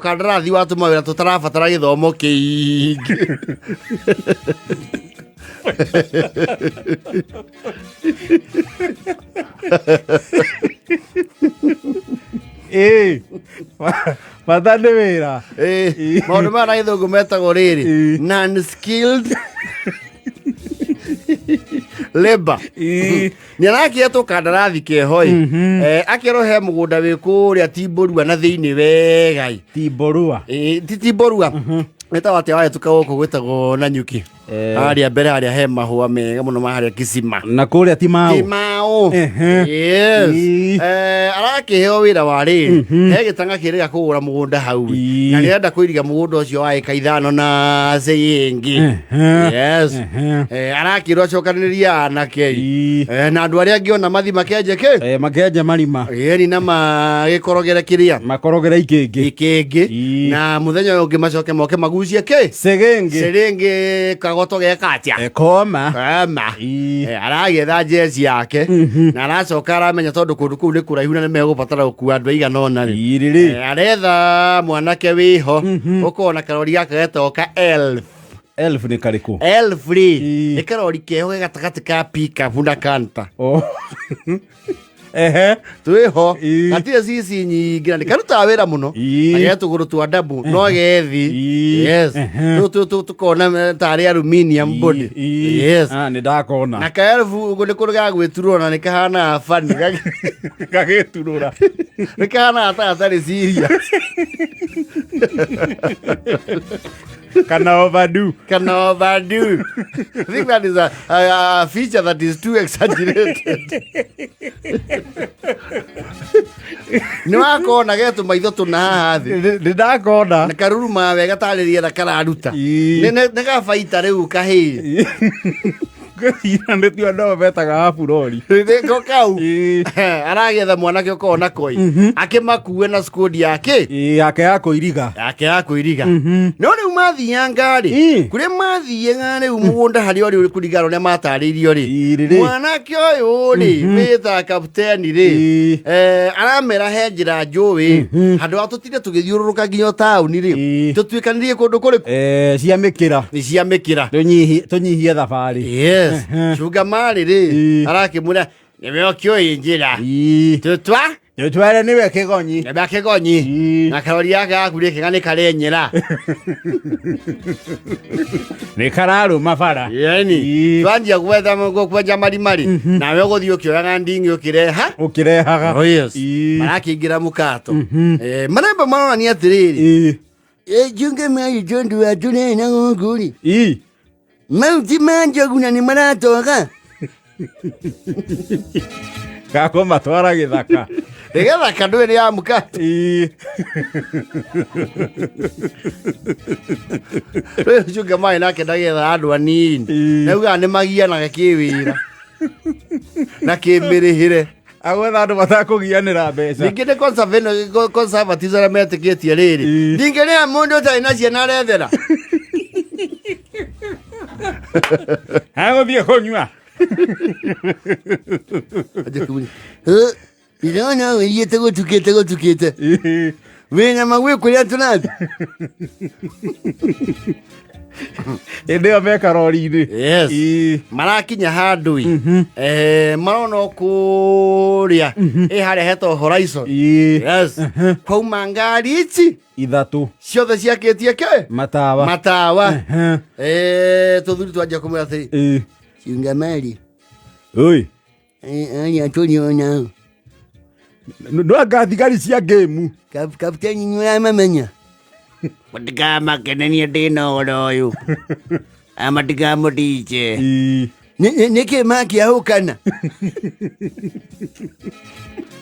Kandarathi wa tũmawĩra tũtarabatara gĩthomo kĩingĩ. Ĩĩ. Bata nĩ wĩra. Ĩĩ, maũndũ maya na gĩthũngũ metagwo rĩrĩ non skilled labor. Ĩĩ. Nĩ arakĩetwo kandarathi keho ĩ. Akerwo he mũgũnda wĩ kũrĩa Timborua na thĩinĩ wega ĩ. Timborua. Ĩ, ti Timborua, wĩtagwo atĩa wahĩtũka gũkũ gwĩtagwo Nanyuki? Harĩa mbere harĩa he mahũa mega mũno ma harĩa Kisima. Na kũrĩa ti maũ. Kimao. Ehe. Yes. Ii. Arakĩheo wĩra wa rĩrĩ, he gĩtanga kĩrĩga kũgũra mũgũnda hau. Na nĩarenda kũiriga mũgũnda ũcio wa ĩka 5 na cĩngĩ. Yes. Arakĩrwo acokanĩrĩrie anake. Ii. Na andũ arĩa angĩ ona mathi makenje kĩ? Makenje marima. Ĩni na magĩkorogere kĩrĩa? Makorogere ikĩngĩ. Ikĩngĩ. Ii. Na mũthenya ũyũ ũngĩ macoke moke magucie kĩ? Cĩgĩngĩ. Cĩrĩngĩ kagoto geka atĩa? Koma. Koma. Ii. Aragĩetha jezi yake na aracoka aramenya tondũ kũndũ kũu nĩ kũraihu na nĩ megũbatara gũkua andũ aigana ũna rĩ. Irĩrĩ. Aretha mwanake wĩho ũkorwo na karori gaka getagwo ka elf. Elf nĩ karĩkũ? Elf rĩ, Ii. nĩ karori keho ge gatagatĩ ka pickup na kanta. Oh. Ehe. Twĩho Ii. gatirĩ cici nyingĩ na nĩ karutaga wĩra mũno. Ii. Na getũgũrũ twa ndabu no gethi. Ii. Yes. Ehe. Tũtũ tũkona tarĩ aluminium body. Ii. Yes. Ah, nĩ ndakona. Na kaelfu ũguo nĩ kũndũ ga gwĩturwo na nĩ kahanaga bani. Gagĩturũra. Nĩ kahanaga ta gatarĩ ciria. Kana overdo. Kana overdo. I think that is a feature that is too exaggerated. Nĩ wakona getũ maitho tũna haha thĩ. Nĩ ndakona. Na karurumaga wega tarĩ rĩera kararuta. Ii. Nĩ gabaita rĩu kahĩĩ. Ngwĩciria nĩtuo andũ ao metaga aburori. Nĩko kau. Ii. Aragetha mwanake ũkoragwo na koi. Akĩmakue na squad yake. Ii, yake ya kũiriga. Yake ya kũiriga. No rĩu mathianga rĩ, Ii. kũrĩa mathiaga rĩu mũgũnda harĩa ũrĩ kũringana ũrĩa matarĩirio rĩ, Ii, rĩrĩ. mwanake ũyũ rĩ wĩtaga kapteni rĩ, Ii. aramera he njĩra njũĩ handũ ha tũtinde tũgĩthiũrũrũka nginya taũni rĩ, Ii. tũtuĩkanĩrie kũndũ kũrĩkũ? Cia mĩkĩra. Nĩ cia mĩkĩra. Tũnyihie thabarĩ. Yes. Cunga marĩ rĩ, Ii. arakĩmwĩra nĩwe ũkĩũĩ njĩra. Ii. Tũtwa Tũtware nĩwe kĩgonyi. nĩwe kĩgonyi. Ii. Na karori yake gaku rĩkĩga nĩ karenyera. Nĩ kararũma bara. Yani, Ii. twanjia gwetha kwenja marima-rĩ, nawe ũgũthiĩ ũkĩoyaga nding'i ũkĩreha. Ũkĩrehaga. Oh yes. Ii. Marakĩingĩra mũkato. Maremba maronania atĩrĩrĩ, Ii. Junge mai tondũ wa tũrena gũkũ rĩ, Ii. mau ti ma njogu na nĩ maratoga. Gakwo matwara gĩthaka. Nĩgetha ndũĩ nĩ ya mũkato. Ii. Rĩu Junge mai nake ndagetha andũ anini. Ii. Naugaga nĩ magianaga kĩwĩra na kĩmĩrĩhĩre. Agwetha andũ matakũgianĩra mbeca. Ningĩ nĩ conservatives arĩa metĩkĩtie rĩrĩ. Ii. Ndingĩrĩha mũndũ ũtarĩ na ciana arethera. Agũthiĩ kũnyua. Ndĩrona wĩiyĩte gũtukĩte gũtukĩte. Ii. Wĩna magwĩ kũrĩa tũrathiĩ. Hĩndĩ ĩyo me karori-inĩ. Yes. Ii. Marakinya handũ ĩ. Marona o kũrĩa ĩ harĩa hetagwo Horizon. Ii. Yes. Kwauma ngari ici Ithatũ. ciothe ciakĩtie kĩ? Matawa. Matawa. Ehe. Tũthuri twanjia kũmwĩra atĩrĩ, Ii. Cunga mari. Oi. Arĩa tũrĩ ona. No anga thigari cia ngĩmu. Kapteni nĩ ũramamenya. Mũtikamakenenie ndĩna ũhoro ũyũ. Amatikamũtiche. Ii. Nĩkĩ makĩahũkana?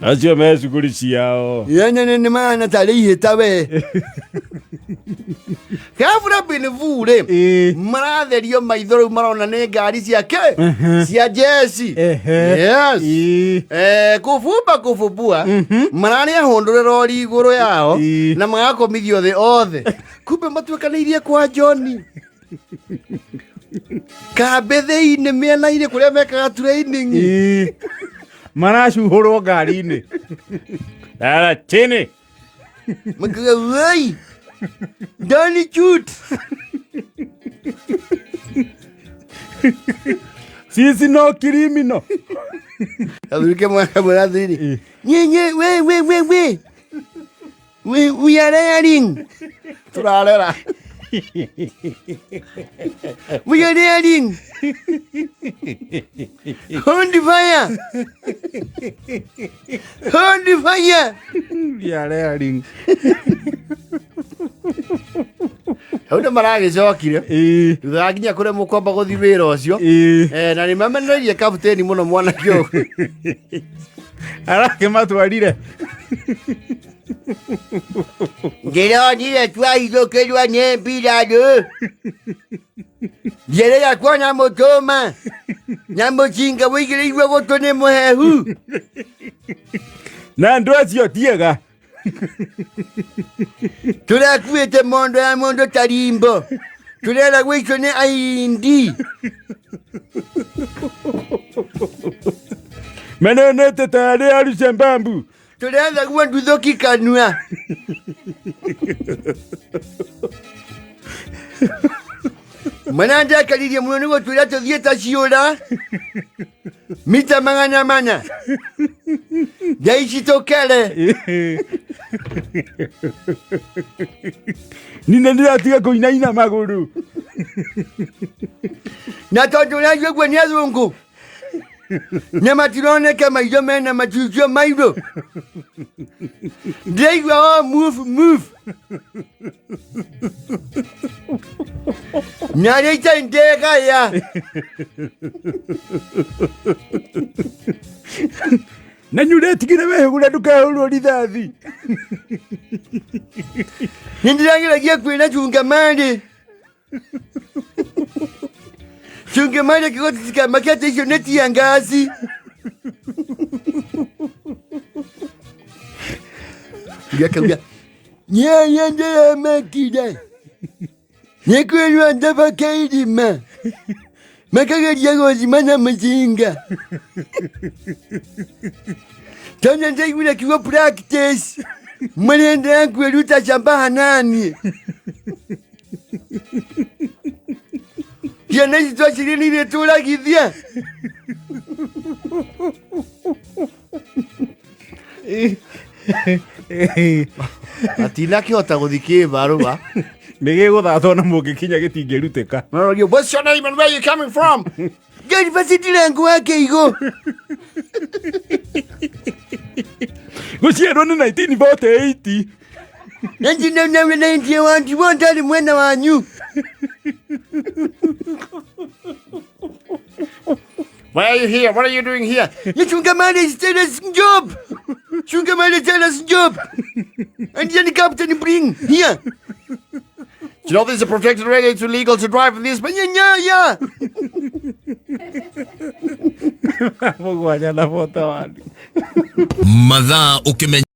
Acio me cukuru ciao. Yene nĩ mahana tarĩ ihĩta we. Kabura binivu rĩ, Ii. maratherio maitho rĩu marona nĩ ngari ciake cia jeci. Ehe. Yes. Ii. Kũbumba kũbumbua mararĩa hũndũre rori igũrũ yao Ii. na magakomithio thĩ othe. Kumbe matuĩkanĩirie kwa John. Kambĩ thĩinĩ mĩena-inĩ kũrĩa mekaga training. Ii. Maracuhũrwo ngari-inĩ. Dara chini. Makauga woi, don't shoot. Sisi no criminal. Athuri kĩmwe kamwe athuri. Nye nye we we we we. We are rearing. Turarera. We are rearing. Hold the fire. Hold the fire. We are rearing. Hau nĩ maragĩcokire thutha wa nginya kũremwo kwamba gũthiĩ wĩra ũcio. Na nĩ mamenereirie kapteni mũno mwanake ũyũ. Arakĩmatwarire. Ndĩronire twahithũkĩrwo nĩ mbirarũ. Njĩrĩga kuona mũtũma na mũcinga wĩigĩrĩirwo gũtũ nĩ mũhehu. Na andũ acio tiega. Tũrakuĩte mondo ya mũndũ ta rimbo. Tũrera gũicio nĩ aindi. Menenete tarĩ arucembambu. Tũrethagwo nduthũki kanua. Manandakaririe mũno nĩ gũtwĩra tũthiĩ ta ciũra mita 400. Thaa ici tũkere. Nina ndĩratiga kũinaina magũrũ. Na tondũ ũraigua ũguo nĩ athũngũ na matironeka maitho mena macucio mairũ. Ndĩraigua o move move. Na arĩa itarĩ ndegaya. Na nyũretigire wehũgũre ndũkahũrwo rithathi. Nĩ ndĩrageragia kwĩra chungamari. Chungamari akĩgoti cikamake atĩ icio nĩ tia ngasi. Ngakauga nyanya ndĩramakire. Nĩ kwĩrwo ndabaka irima. Makageria gũthima na mũcinga. Tondũ ndaiguire kiugo practice. Mwenenda kwĩruta shamba hanani. Ciana ici twacirinire tũragithia. Matinakĩhota gũthiĩ kĩbarũa. Nĩ gĩgũthatwo na mũngĩkinya gĩtingĩrutĩka. Marorio, what's your name and where you coming from? Ngari bacitire wa kĩigũ. Gũciarwo nĩ 1948. 1991 ndarĩ mwena wanyu. Why are you here? What are you doing here? Chungamani is tell us job. Chungamani tell us job. And then the captain bring here. Do you know this is a protected area? It's illegal to drive in this. But yeah, yeah, yeah. 7 na 41. Mathaa ũkĩmenya.